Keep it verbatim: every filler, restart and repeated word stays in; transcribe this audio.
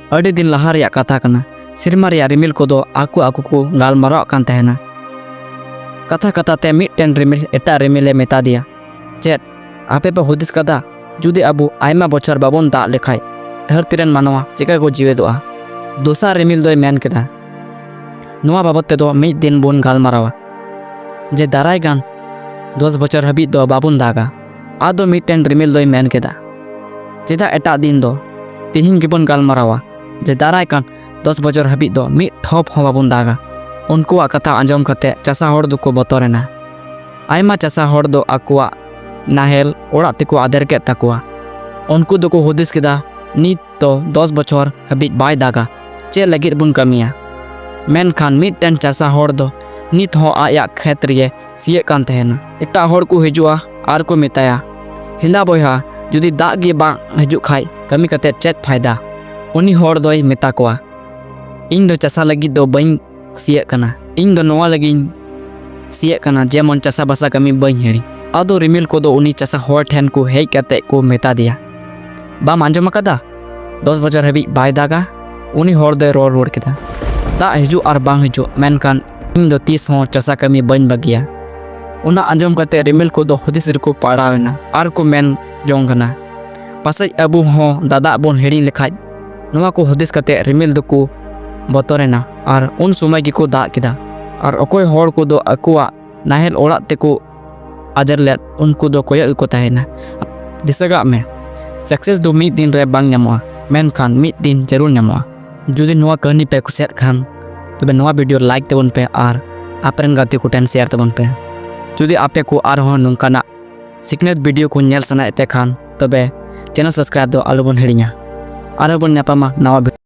ᱟᱹᱰᱤ ᱫᱤᱱ ᱞᱟᱦᱟ ᱨᱮᱭᱟᱜ ᱠᱟᱛᱷᱟ ᱠᱟᱱᱟ᱾ ᱥᱮᱨᱢᱟ ᱨᱮᱭᱟᱜ ᱨᱤᱢᱤᱞ ᱠᱚᱫᱚ ᱟᱠᱚ ᱟᱠᱚ ᱠᱚ ᱜᱟᱞᱢᱟᱨᱟᱣ ᱠᱟᱱ ᱛᱟᱦᱮᱱᱟ᱾ ᱠᱟᱛᱷᱟ ᱠᱟᱛᱷᱟ ᱛᱮ ᱢᱤᱫᱴᱮᱱ ᱨᱤᱢᱤᱞ ᱮᱴᱟᱜ ᱨᱤᱢᱤᱞᱮ ᱢᱮᱛᱟ ᱫᱮᱭᱟ, "ᱪᱮᱫ, ᱟᱯᱮ ᱯᱮ ᱦᱩᱫᱤᱥ ᱠᱟᱫᱟ, ᱡᱩᱫᱤ ᱟᱵᱚ ᱟᱭᱢᱟ ᱵᱚᱪᱷᱚᱨ ᱵᱟᱵᱚᱱ ᱫᱟᱜ ᱞᱮᱠᱷᱟᱡ ᱫᱷᱟᱹᱨᱛᱤ ᱨᱮᱱ ᱢᱟᱱᱣᱟ ᱪᱮᱠᱟ ᱠᱚ ᱡᱤᱣᱮᱫᱚᱜᱼᱟ?" ᱫᱚᱥᱟᱨ ᱨᱤᱢᱤᱞ ᱫᱚᱭ ᱢᱮᱱ ᱠᱮᱫᱟ, "ᱱᱚᱣᱟ ᱵᱟᱵᱚᱫ ᱛᱮᱫᱚ ᱢᱤᱫ ᱫᱤᱱ ᱵᱚᱱ ᱜᱟᱞᱢᱟᱨᱟᱣᱟ, ᱡᱮ ᱫᱟᱨᱟᱭ ᱠᱟᱱ ᱫᱚᱥ ᱵᱚᱪᱷᱚᱨ ᱦᱟᱹᱵᱤᱡ ᱫᱚ ᱵᱟᱵᱚᱱ ᱫᱟᱜᱟ᱾" ᱟᱫᱚ ᱢᱤᱫᱴᱮᱱ ᱨᱤᱢᱤᱞ ᱫᱚᱭ ᱢᱮᱱ ᱠᱮᱫᱟ, "ᱪᱮᱫᱟᱜ ᱮᱴᱟᱜ ᱫᱤᱱ ᱫᱚ? ᱛᱤᱦᱤᱧ ᱜᱮᱵᱚᱱ ᱜᱟᱞᱢᱟᱨᱟᱣᱟ ᱡᱮ ᱫᱟᱨᱟᱭ ᱠᱟᱱ ᱫᱚᱥ ᱵᱚᱪᱷᱚᱨ ᱦᱟᱹᱵᱤᱡ ᱫᱚ ᱢᱤᱫ ᱴᱷᱚᱯ ᱦᱚᱸ ᱵᱟᱵᱚᱱ ᱫᱟᱜᱟ᱾" ᱩᱱᱠᱩᱣᱟᱜ ᱠᱟᱛᱷᱟ ᱟᱸᱡᱚᱢ ᱠᱟᱛᱮ ᱪᱟᱥᱟ ᱦᱚᱲ ᱫᱚᱠᱚ ᱵᱚᱛᱚᱨᱮᱱᱟ᱾ ᱟᱭᱢᱟ ᱪᱟᱥᱟ ᱦᱚᱲ ᱫᱚ ᱟᱠᱚᱣᱟᱜ ᱱᱟᱦᱮᱞ ᱚᱲᱟᱜ ᱛᱮᱠᱚ ᱟᱫᱮᱨ ᱠᱮᱫ ᱛᱟᱠᱚᱣᱟ᱾ ᱩᱱᱠᱩ ᱫᱚᱠᱚ ᱦᱩᱫᱤᱥ ᱠᱮᱫᱟ, "ᱱᱤᱛ ᱫᱚ ᱫᱚᱥ ᱵᱚᱪᱷᱚᱨ ᱦᱟᱹᱵᱤᱡ ᱵᱟᱭ ᱫᱟᱜᱟ, ᱪᱮᱫ ᱞᱟᱹᱜᱤᱫ ᱵᱚᱱ ᱠᱟᱹᱢᱤᱭᱟ?" ᱢᱮᱱᱠᱷᱟᱱ ᱢᱤᱫᱴᱮᱱ ᱪᱟᱥᱟ ᱦᱚᱲ ᱫᱚ ᱱᱤᱛ ᱦᱚᱸ ᱟᱡᱟᱜ ᱠᱷᱮᱛ ᱨᱮᱭᱮ ᱥᱤᱭᱮᱫ ᱠᱟᱱ ᱛᱟᱦᱮᱱᱟ᱾ ᱮᱴᱟᱜ ᱦᱚᱲ ᱠᱚ ᱦᱤᱡᱩᱜᱼᱟ ᱟᱨ ᱠᱚ ᱢᱮᱛᱟᱭᱟ, "ᱦᱮᱸᱫᱟ ᱵᱚᱭᱦᱟ, ᱡᱩᱫᱤ ᱫᱟᱜ ᱜᱮ ᱵᱟᱝ ᱦᱤᱡᱩᱜ ᱠᱷᱟᱡ ᱠᱟᱹᱢᱤ ᱠᱟᱛᱮ ᱪᱮᱫ ᱯᱷᱟᱭᱫᱟ?" ᱩᱱᱤ ᱦᱚᱲ ᱫᱚᱭ ᱢᱮᱛᱟ ᱠᱚᱣᱟ, "ᱤᱧ ᱫᱚ ᱪᱟᱥᱟ ᱞᱟᱹᱜᱤᱫ ᱫᱚ ᱵᱟᱹᱧ ᱥᱤᱭᱟᱹᱜ ᱠᱟᱱᱟ, ᱤᱧ ᱫᱚ ᱱᱚᱣᱟ ᱞᱟᱹᱜᱤᱫ ᱤᱧ ᱥᱤᱭᱟᱹᱜ ᱠᱟᱱᱟ, ᱡᱮᱢᱚᱱ ᱪᱟᱥᱟ ᱵᱟᱥᱟ ᱠᱟᱹᱢᱤ ᱵᱟᱹᱧ ᱦᱤᱲᱤᱧ᱾" ᱟᱫᱚ ᱨᱤᱢᱤᱞ ᱠᱚᱫᱚ ᱩᱱᱤ ᱪᱟᱥᱟ ᱦᱚᱲ ᱴᱷᱮᱱ ᱠᱚ ᱦᱮᱡ ᱠᱟᱛᱮ ᱠᱚ ᱢᱮᱛᱟ ᱫᱮᱭᱟ, "ᱵᱟᱢ ᱟᱸᱡᱚᱢ ᱟᱠᱟᱫᱟ? ᱫᱚᱥ ᱵᱚᱪᱷᱚᱨ ᱦᱟᱹᱵᱤᱡ ᱵᱟᱭ ᱫᱟᱜᱟ?" ᱩᱱᱤ ᱦᱚᱲ ᱫᱚᱭ ᱨᱚᱲ ᱨᱩᱣᱟᱹᱲ ᱠᱮᱫᱟ, "ᱫᱟᱜ ᱦᱤᱡᱩᱜ ᱟᱨ ᱵᱟᱝ ᱦᱤᱡᱩᱜ, ᱢᱮᱱᱠᱷᱟᱱ ᱤᱧ ᱫᱚ ᱛᱤᱥ ᱦᱚᱸ ᱪᱟᱥᱟ ᱠᱟᱹᱢᱤ ᱵᱟᱹᱧ ᱵᱟᱹᱜᱤᱭᱟ᱾" ᱚᱱᱟ ᱟᱸᱡᱚᱢ ᱠᱟᱛᱮ ᱨᱤᱢᱤᱞ ᱠᱚᱫᱚ ᱦᱩᱫᱤᱥ ᱨᱮᱠᱚ ᱯᱟᱲᱟᱣ ᱮᱱᱟ ᱟᱨ ᱠᱚ ᱢᱮᱱ ᱡᱚᱝ ᱠᱟᱱᱟ, "ᱯᱟᱥᱮᱡ ᱟᱵᱚ ᱦᱚᱸ ᱫᱟᱫᱟᱜ ᱵᱚᱱ ᱦᱤᱲᱤᱧ ᱞᱮᱠᱷᱟᱡ?" ᱱᱚᱣᱟ ᱠᱚ ᱦᱩᱫᱤᱥ ᱠᱟᱛᱮ ᱨᱤᱢᱤᱞ ᱫᱚᱠᱚ ᱵᱚᱛᱚᱨᱮᱱᱟ ᱟᱨ ᱩᱱ ᱥᱚᱢᱚᱭ ᱜᱮᱠᱚ ᱫᱟᱜ ᱠᱮᱫᱟ᱾ ᱟᱨ ᱚᱠᱚᱭ ᱦᱚᱲ ᱠᱚᱫᱚ ᱟᱠᱚᱣᱟᱜ ᱱᱟᱦᱮᱞ ᱚᱲᱟᱜ ᱛᱮᱠᱚ ᱟᱫᱮᱨ ᱞᱮᱫ, ᱩᱱᱠᱩ ᱫᱚ ᱠᱚᱭᱚᱜ ᱜᱮᱠᱚ ᱛᱟᱦᱮᱱᱟ᱾ ᱫᱤᱥᱟᱹ ᱠᱟᱜ ᱢᱮ, success ᱫᱚ ᱢᱤᱫ ᱫᱤᱱ ᱨᱮ ᱵᱟᱝ ᱧᱟᱢᱚᱜᱼᱟ, ᱢᱮᱱᱠᱷᱟᱱ ᱢᱤᱫ ᱫᱤᱱ ᱡᱟᱹᱨᱩᱲ ᱧᱟᱢᱚᱜᱼᱟ᱾ ᱡᱩᱫᱤ ᱱᱚᱣᱟ ᱠᱟᱹᱦᱱᱤ ᱯᱮ ᱠᱩᱥᱤᱭᱟᱫ ᱠᱷᱟᱱ, ᱛᱚᱵᱮ ᱱᱚᱣᱟ video like ᱛᱟᱵᱚᱱ ᱯᱮ ᱟᱨ ᱟᱯᱮ ᱨᱮᱱ ᱜᱟᱛᱮ ᱠᱚ ᱴᱷᱮᱱ share ᱛᱟᱵᱚᱱ ᱯᱮ᱾ ᱡᱩᱫᱤ ᱟᱯᱮ ᱠᱚ ᱟᱨᱦᱚᱸ ᱱᱚᱝᱠᱟᱱᱟᱜ ᱥᱤᱠᱷᱱᱟᱹᱛ video ᱠᱚ ᱧᱮᱞ ᱥᱟᱱᱟᱭᱮᱫ ᱯᱮ ᱠᱷᱟᱱ, ᱛᱚᱵᱮ channel subscribe ᱫᱚ ᱟᱞᱚ ᱵᱚᱱ ᱦᱤᱲᱤᱧᱟ᱾ ᱟᱨᱦᱚᱸ ᱵᱚᱱ ᱧᱟᱯᱟᱢᱟ ᱱᱟᱣᱟ video᱾